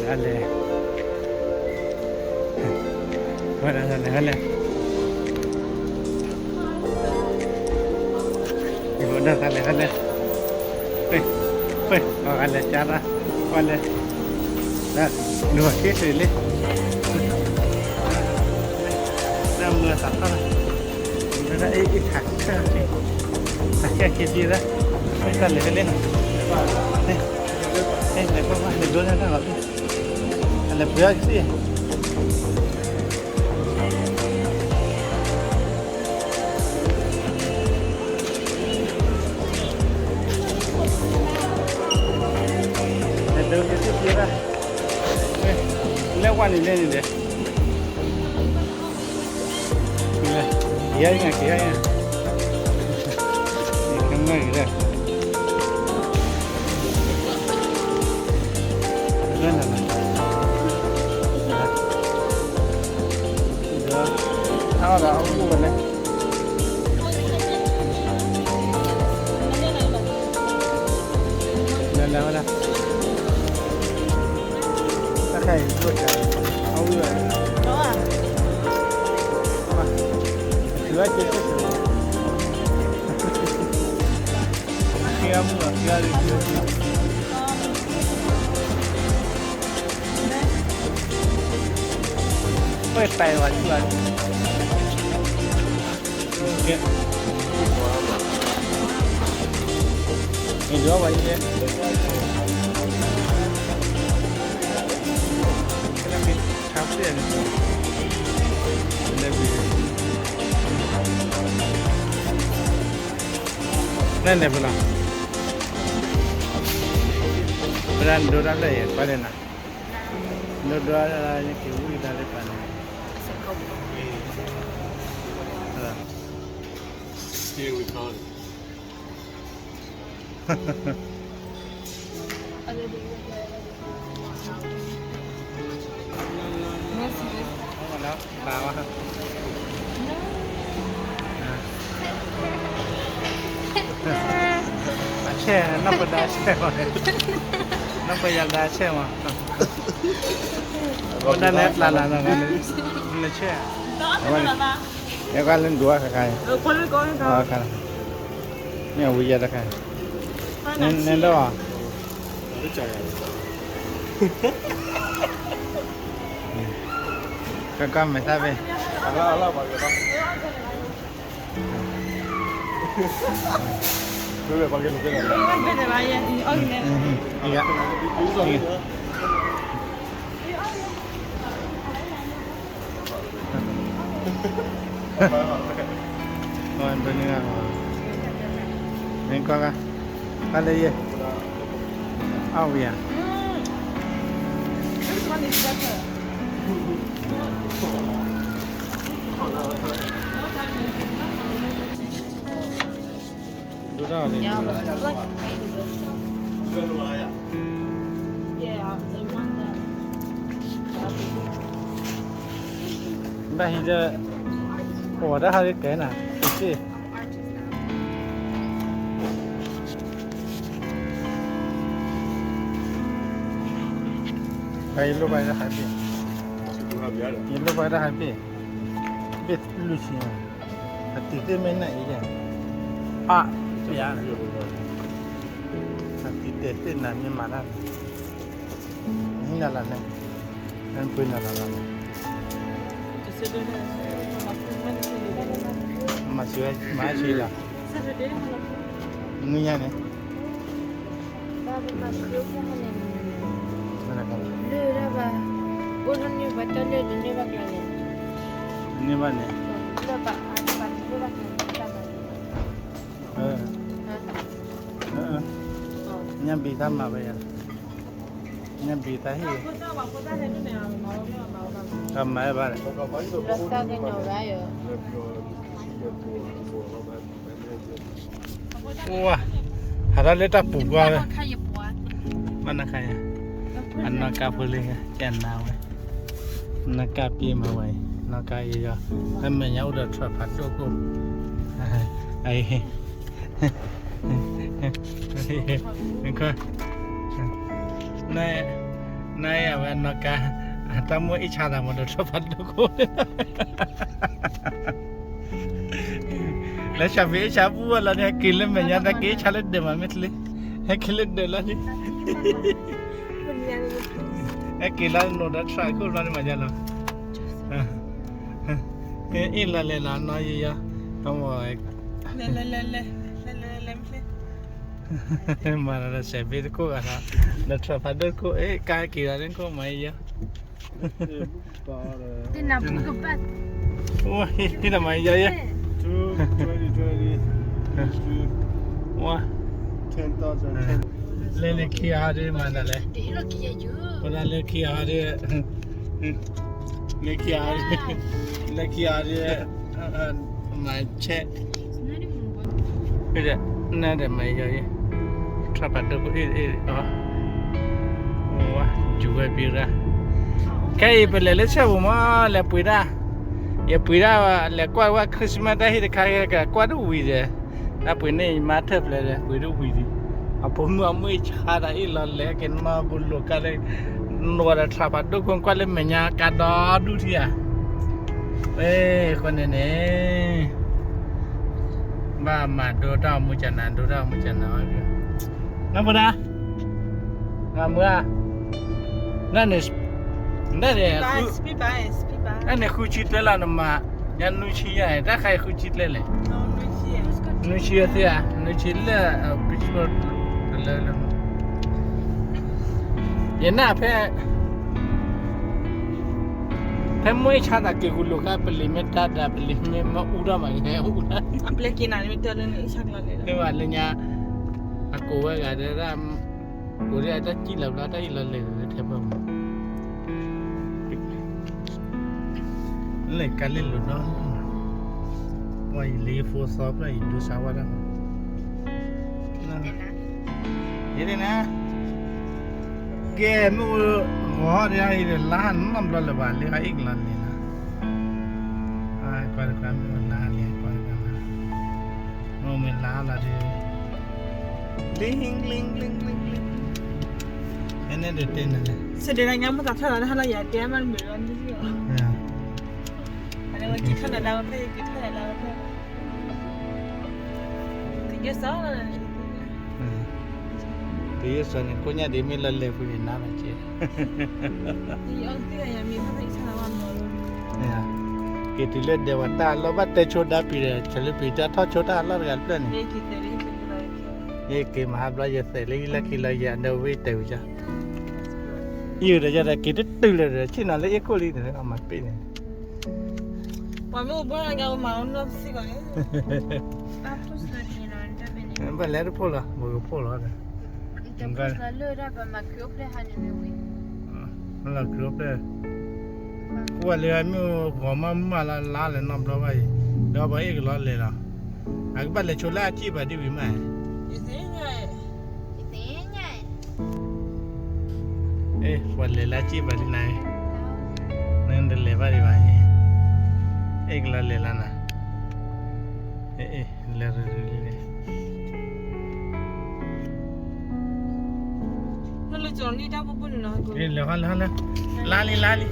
လဲၤ, ဝဲဒၣ်လဲၤလဲၤ, ဝဲဒၣ်လဲၤလဲၤ, ပှဲၤ, ပှဲၤ, လဲၤကၢ်ရၣ်, ပှဲၤလဲၤ, ဒိးက့ၤတလ့, ဒၣ်မုၢ်သးထီၣ်လီၤ, ဒၣ်အ့ၣ်အ့ၣ်ခး, ခးက့ၤက့ၤဒ်, တၢ်လဲၤဖဲလဲၣ်နီၤ, လဲၤကွၢ်ကွၢ် လဲၤဒိလၢတၢ်လီၤ, လဲၤပှ့ၤအီၣ်ကသ့ၣ် လဲၤဒိက့ၤသ့ၣ်ပှ့ၤဒၣ်, လဲၤဝဲန့ၣ်လဲၣ်န့ၣ်ဒီး, က့ၤအီၣ်ညါ က့ၤအီၣ်ညါ, က့ၤအီၣ်ညါ, အါဒီးအအိၣ်ဝဲလဲၣ် လဲၤလဲၤဝဲဒၣ်, တၢ်ခါအံၤ အဝံၤဝဲ, တုၤဝဲက့ၤဆ့ၣ်ဆ့ၣ်, ခံဂၤမုၣ်လီၤ ခံဂၤလံ ခံဂၤလံ, ပှဲၤပဲာ်ဝဲ ကၠူဝဲ ကဲ, ဒိးဝဲအံၤလဲၣ်, လၢဘ့ၣ်, လၢဘ့ၣ်, နလဲၤဖဲလဲၣ်, ပဒၣ်ဒိတၢ်ဖျၢၣ်အံၤ ကွၢ်လဲၣ်နၤ, ဒိဒိ ယက့ၤဝံၣ်ဒၣ်လၢပှၤန့ၣ် Here we go. အဆဲး နီၢ်ပဒါဆဲးမး, နီၢ်ပယၤဒါဆဲးမး, ဝဲဒၣ်နဲပျၢ်လၢ်နီၤ, နဆဲး, အဝဲန့ၣ် အဲကလၢဒိးခါခါ, မ့ၢ်အဝံယဲတခါ, နဲဒိး, ကကမဲာ်သၣ်ဖဲ, မ့ၢ်ကီၢ်ကါ, တၢ်လၢယဲ, အဝံယၤ, ဒိၣ်ထီၣ်လံ, ဘၣ်ဟံးဒီး, အိၣ်ဝဲတၢ်ဟးလၢကဲနၤ, တစ့ၢ် ဘၣ်ယလိၣ်ဘၣ်တၢ်ဟးဘ့ၣ်, ယလိၣ်ဘၣ်တၢ်ဟးဘ့ၣ်, ဘ့ၣ်လွံၢ်ဆံ, အတံၤသ့ၣ်မ့ၢ်နၢ်အံၤယဲ, အါ, ပယါ, အတံၤတဲာ်သ့ၣ်နၤမ့ၢ်မၤတၢ်န့ၣ်, နနၤလၢ်န့ၣ်, နပှ့ၤနၤလၢ်လၢ်န့ၣ်, မၤစၢၤဝဲ မၤစၢၤလီၤ, နွံညါန့ၣ် လၢဘၣ်, အိၣ်ဒ်န့ၣ်ဘၣ်တၢ်လၢဒ်န့ၣ်ဘၣ်ကျါန့ၣ်, န့ၢ်ဘၣ်န့ၣ်, လၢဘၣ်အဘၣ်န့ၣ်ဘၣ်ကျါန့ၣ်, ညါဘံၤတၢ်မၤဝဲယၤ, ညါဘံၤတၢ်ဟ့ၣ်, တၢ်မၤဝဲဘၣ်လဲၣ် အိၣ်ဝဲ, ဟးထီၣ်လၢတၢ်ပူၤကွၢ်ဝဲ, ဘၣ်နခါယၤ, အနီၢ်ကါဖိလၢကနၤဝဲ, နီၢ်ကါပ့ၢ်မၤဝဲအံၤ, နီၢ်ကါအံၤဒီး, အမဲာ်ညါအိၣ်ဒီးထၢၣ်ဖးဒိၣ်ကိၣ်, အံၤ, န, နအဝဲနီၢ်ကါ, တၢ်မိၣ်အ့ၣ်ဆါသးမ့ၢ်ဒီးထီၣ်ဖးဒိၣ်ခိၣ်, လၢ shopping အ့ၣ်ဆါပူၤဝဲလီၤန့ၣ် ဟဲက့ၤလၢမဲာ်ညါ တၢ်က့ၤအ့ၣ်ဆါလၢဒၢးမးမ့ၢ်ချ့, ဟဲက့ၤလၢဒၢးလီၤန့ၣ်, ဟဲက့ၤလီၤနိၣ်ဒီး try ခိၣ်ဘျီန့ၣ်မးယါလီၤ, အ့ၣ်လီၤလဲၤလီၤနီၢ်ယံယီၤ, မၤလီၤဒီးစဲးဘ့တခိၣ်ဂၤဒီး ဒီးထီၣ်ဖးဒိၣ်တခိၣ်, အ့ၣ် ကါက့ၤဒီးန့ၣ်ခိၣ်မၤယံယီၤ, ဟ့ၣ်ဒီးမၤယံယီၤယဲ, ဝါ လဲၤလၢခံအီၤဒ်မၤဒၣ်လဲၣ်, ဝဲဒၣ်လၢခံအီၤဒ်, လၢခံအီၤဒ်, လၢခံအီၤဒ်, မၤဆဲး, နဒီးမၤယံယီၤယဲ, ထီၣ်ဖးဒိၣ်ခိၣ်အ့ၣ်အ့ၣ်အီၤ, ဝါ ယူၤဝဲဘံရၣ်, ခဲအံၤပလဲၤလၢဆဲးပူၤမး လဲၤပှ့ၤတၢ်, ယပှ့ၤတၢ်, လဲၤကွၢ်ဝဲ Christmas တၢ်ဟ့ၣ်တခါ ကကွၢ်တဝံၤဒီး, တၢ်ပှ့ၤန့ၣ်ယမါထၢၣ်ဖျဲးဒီး ပှ့ၤတဝံၤဒံး, အဖိမုၣ်အမိၢ်အ့ၣ်ဆါဒီးအ့ၣ်လီၤလဲၤက့ၤနီၢ်ပူၤလိာ်ကါလၢ, နဝဲဒီးထီၣ်ဖးဒိၣ်ခိၣ်ကွၢ်လၢမဲာ်ညါကါဒီဒူၣ်ထံဧါ, အဃိန့ၣ်န့ၣ် ဘၣ်မၤဒိတၢ်မူကနၤ ဒိတၢ်မူကနၤ, နၢ်ပဒါ, မၤမုာ်ဧါ, နန့ၣ်, နန့ၣ်, နန့ၣ်ဃုဆံကျဲလီၤနမၤ, ညါနွံဆံယါ, တၢ်ခါအံၤဃုဆံကျဲလဲၣ်, နွံဆံသ့ဧါ, နွံဆံလၢ, ပလၢလၢ, ယနၢ်ဖဲ ဖဲမိၢ်အ့ၣ်ဆါသးက့ၤဃူလိာ်ခါ ပလံၤမ့ၢ်တၢ်ဒၣ် ပလံၤမ့ၢ်မ့ၣ်အူထီၣ်မး ကဟဲအူထီၣ်, အပျဲၢ်က့ၤနၤန့ၣ်မ့ၢ်တၢ်လၢနအ့ၣ်ဆါကျါလဲၣ်, မ့ၢ်ဘၣ်လၢညါ, အကိးဝဲဂၤဒၣ်, ကိးဒၣ်တၢ်စံၣ်လီၤဘျီ တၢ်အ့ၣ်လီၤလဲၤလၢထဲပၢၢ်မး, လဲၤကါလၢလိၤနီၤ, ပှၤအံၤလၢယဖိသီဖျၢၣ်အံၤဒိဆါဝဲဒၣ်, ယဲဒၣ်နၤ ကဲမ့ၢ်အိၣ်ဂီၤဒ်အံၤဒီး လါနီတဘျီလၢၤဘၣ် လၢဟဲအ့ၣ်ကလီၤလဲၤလီၤ, ကွၢ်တခါမ့ၢ်အိၣ်လါလံ ကွၢ်တခါမ့ၢ်, မ့ၢ်အိၣ်မ့ၢ်လါလီၤဒီး, လံ လံ လံ လံ လံ လံ, ဖဲန့ၣ်ဒုးတဲန့ၣ်လဲၣ်, စဒဲးညါမ့ၢ်သးထီၣ်လီၤ တဟါလီၤယၤတဲမ့ၢ်မုာ်လီၤန့ၣ်, ကထီၣ်လၢလါဝဲဖဲ ကထီၣ်လၢလါဝဲဖဲ တယဲၢ်စီၤန့ၣ် ကိညၣ်ဒ်မ့ၢ်လီၤလဲၤဖုန့ၣ်နါလီၤကဲ, က့ၤတုၤလၢဒဲးဝဲတၢ်လီၢ်ဘၣ်တဲဆိဒၣ်ပံၤဒီး ဆဲးလၢပံၤတၢ်ထီၣ်ဆိတၢ်လီၢ်တဂၤတဖျၢၣ်န့ၣ်, ယက့ၤမဟါဘျီယသဲးလၢယလၢခံလီၤယၤဒီးဝဲတဲဝံၤက, ယိၤဒီးယၤဒီးက့ၤတတုၤလၢၤဒီး ဆ့ၣ်နီၤလၢအ့ၣ်ခိၣ်လံန့ၣ် အမၤပ့ၢ်န့ၣ် ပှၤမ့ၢ်အိၣ်ဘှီၣ်လၢကအိၣ်မၤအိၣ်နီၢ်ပစံးကီးန့ၣ်, ဘၣ်လဲၤတဖိၣ်လီၤ ပကဖိၣ်လီၤဒီး, လီၤခရံာ်အိၣ်ဖျဲၣ်, ကွၢ်လၢမ့ၢ်ဂီၤမးမးလၢလါလဲၤနီတဘျီဘၣ်အံၤ, ဒီးပှၤအ့ၣ်ကလီၤလဲၤလီၤ, အကဘၣ်လဲၤဆိလၢအစံၣ်ပာ်ဒံးဝံၤမး အ့ၣ် ပှၤလဲၤလၢစံၣ်ပာ်ဒံးနၤ, နတလဲၤဘၣ်ဒံးဘၣ်, အ့ၣ်ကလီၤလဲၤလီၤနၤ, အ့ၣ် လဲၤရၤရၤလံ, လဲၤဃီလဲၤဃီလဲၤ, လါလံ လါလံ,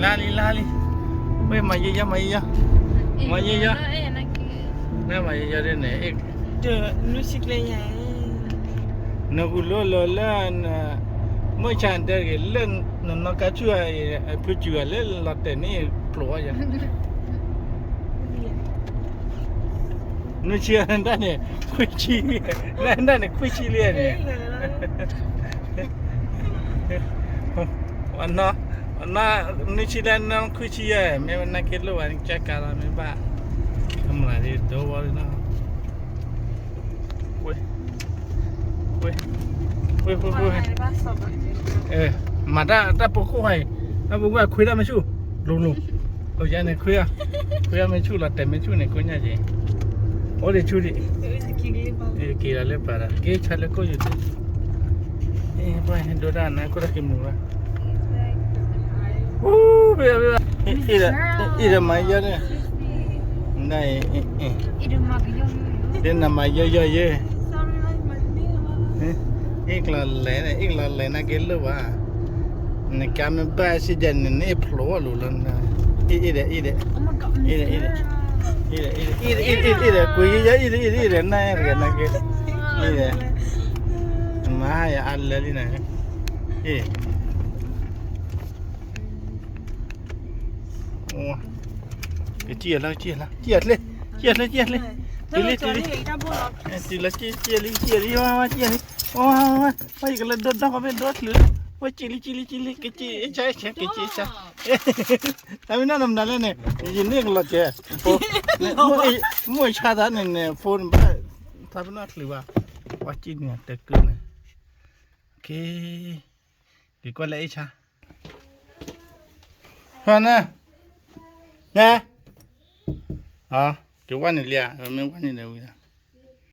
လါလံ လါလံ, ဝဲ မၤယံာ်ယံာ် မၤယံာ်ယံာ်, မၤယံာ်ယံာ်, နမၤယံာ်ယံာ်ဒ်န့ၣ်, နဃုလိၤလၢလၢ, မုၢ်ဆါတဲတဂ့ၤ လၢနနီၢ်ကါဆူၣ်အံၤ အဖုစူၤဂၤလၢလီၤတဲာ်န့ၣ် ဖျိးအီၤယၤ, နွံဆံဒၣ်န့ၣ် ခွံဆံ, ဒၣ်န့ၣ်ခွံဆံလံန့ၣ်, နွံဆံဒၣ်နခွံဆံယဲၢ် မ့ၢ်ဝဲနၢ်က့လိၣ်ဝဲ ကဲကါလီၤမ့ၢ်ဘၣ်, ကမၤဒ်ဒိဝဲလီၤ, မၤတၢ်တၢ်ပိာ်ခိၣ်အံၤ, တၢ်ပိာ်ခိၣ်ခွ့တၢ်မ့ၢ်ဆူၣ်, လိၤလိၤ, အိၣ်ယၤန့ၣ်ခွ့, ခွ့တၢ်မ့ၢ်ဆူၣ်လီၤတဲာ်မ့ၢ်ဆူၣ်န့ၣ် ကိညၣ်က့ၤ, အိၣ်ဒံးဆူၣ်ဒံး, က့ၤလီၤလၢပှၤဒီး က့ၤဆါလၢကိၣ်ယူၤတ့ၢ်, ပှၤဟဲဒိတၢ်နၤ ခိၣ်တၢ်က့ၤမုာ်ဘၣ်, အ့ၣ်ဒီးမၤယီၤန့ၣ်, ဒ်နမၤယီၤယီၤယဲ, အ့ၣ်ကလီၤလဲၤန့ၣ် အ့ၣ်ကလီၤလဲၤနၢ်က့လိၣ်ဘၣ် နကါမ့ၢ်ဘၣ်စ့ၢ်ဒဲးန့ၣ် နအ့ၣ်ဖျိးဝဲလိၤလၢ, အ့ၣ်အ့ၣ်ဒီး အ့ၣ်ဒီး, အ့ၣ်ဒီး, အ့ၣ်ဒီး, အ့ၣ်ဒီး, အ့ၣ်ဒီး, ကွံာ်ယဲ အ့ၣ်ဒီး အ့ၣ်ဒီး အ့ၣ်ဒီး နၢ်တဂၤနၢ်က့, အ့ၣ်ဒီး, မၤယအါလၢလံနၤ, အ့ၣ်, ကစံၣ်ယၤလၢ ကစံၣ်ယၤလၢ, ကစံၣ်ယၤချ့, ကစံၣ်ယၤချ့, ကစံၣ်ယၤချ့, တုၤလံ တုၤလံ, တုၤလံ ကစံၣ်ယၤလံ ကစံၣ်ယၤလံ, ဝဲ ဝဲ ကစံၣ်ယၤလံ, ဝဲ ယကလဲၤဒိးဒိးကီးဖဲဒိးချုး, ဝဲ ကစံၣ်လံ ကစံၣ်လံ ကစံၣ်လံ, ကစံၣ်အ့ၣ်ဆါ အ့ၣ်ဆါ ကစံၣ်အ့ၣ်ဆါ, တၢ်မ့ၢ်နီၢ်နမနုၤလဲၣ်န့ၣ်, ယန့ၢ်ကလီၤစဲး, မိၢ်ဆါသးန့ၣ်န့ၣ် ဖိန့ၣ်ဘၣ်, တၢ်ပနီၣ်ချုးဘၣ်, ဝဲ ကစံၣ်န့ၣ် တကုန့ၣ်, က့ၤကွၢ်လၢအ့ၣ်ဆါ, ဟါန, နဲ, က့ၤဝဲန့ၣ်လံဧါ, မ့ၢ်ဝဲန့ၣ်ဒီးဝံၤလီၤ,